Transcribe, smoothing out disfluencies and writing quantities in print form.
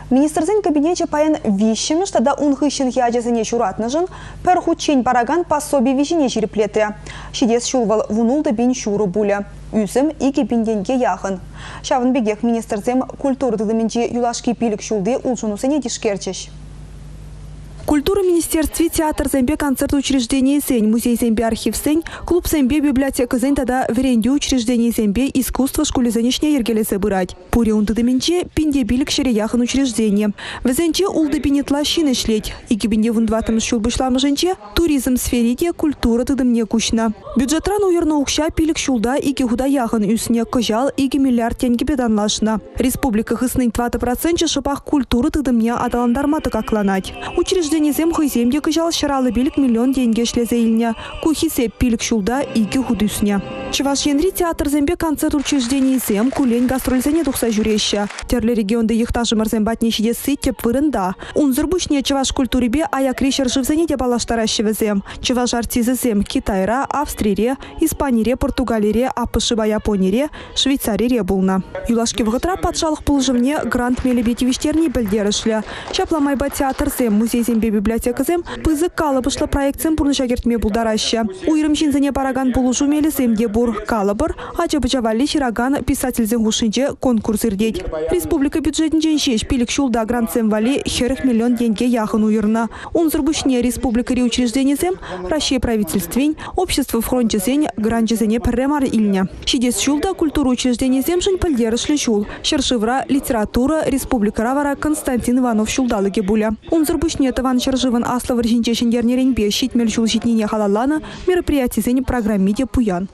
Министрсен кабинечӗ паян виҫҫӗмӗш тата ун хыҫҫӑнхи ачасене ҫуратнӑшӑн пӗр хутчен паракан пособи виҫине ҫирӗплетрӗ. Ҫитес ҫул вӑл 16 000 ҫурӑ пулӗ. Ӳсӗм 2 000 тенке яхӑн. Ҫавӑн пекех министрсем культура тытӑмӗнчи юлашки пилӗк ҫулти улшӑнусене тишкерчӗҫ. Культура министерстви театрсемпе концерт учрежденийӗсен, музейсемпе архивсен, клубсемпе библиотекӑсен тата вӗрентӳ учрежденийӗсемпе искусство шкулӗсен ӗҫне йӗркелесе пырать. Пурӗ ун тытӑмӗнче 1500 яхӑн учреждени. Вӗсенче 6000 ытла ҫын ӗҫлет. 2014 ҫул пуҫламӑшӗнче туризм сфери те культура тытӑмне куҫнӑ. Бюджетран уйӑрнӑ укҫа пилӗк ҫулта икӗ хута яхӑн ӳснӗ, кӑҫал 2 миллиард тенкӗпе танлашнӑ. Республика хыснин 4 проценчӗ шӑпах культура тытӑмне аталантарма тӑкакланать. Учрежденисем хӑйсем те кӑҫал 155 миллион тенкӗ ӗҫлесе илнӗ. Ку хисеп пилӗк ҫулта икӗ хут ӳснӗ. Чӑваш Енри театрсемпе концерт учрежденийӗсем куллен гастрольсене тухса ҫӳреҫҫӗ. Тӗрлӗ регионти йӑхташӑмӑрсем патне ҫитесси тӗп вырӑнта. Унсӑр пуҫне чӑваш культурипе аякри ҫӗршывсене те паллаштараҫҫӗ вӗсем. Чӑваш артисчӗсем Китайра, Австрире, Испанире, Португалире, АПШпа Японире, Швейцарире пулнӑ. Юлашки вӑхӑтра патшалӑх пулӑшӑвне грант мелӗпе тивӗҫтерни пӗлтерӗшлӗ. Ҫапла майпа театрсем, музейсемпе библиотекӑсем пысӑк калӑпӑшлӑ проектсем пурнӑҫа кӗртме пултараҫҫӗ. Уйрӑм ҫынсене паракан пулӑшу мелӗсем те пур. Калӑпӑр, ача-пӑча валли ҫыракан писательсен хушшинче конкурс иртет. Республика бюджетӗнчен ҫеҫ пилӗк ҫулта грантсем валли 40 миллион тенкӗ яхӑн уйӑрнӑ. Унсӑр пуҫне республикӑри учрежденисем Раҫҫей правительствин, общество фрончӗсен гранчӗсене пӗрре мар илнӗ. Ҫитес ҫул та культура учрежденийӗсемшӗн пӗлтерӗшлӗ ҫул. Ҫӗршывра литература, республикӑра вара Константин Иванов ҫулталӑкӗ пулӗ. Унсӑр пуҫне Тӑван ҫӗршывӑн Аслӑ вӑрҫинче ҫӗнтернӗренпе 70 ҫул ҫитнине халалланӑ мероприятисен программи те пуян.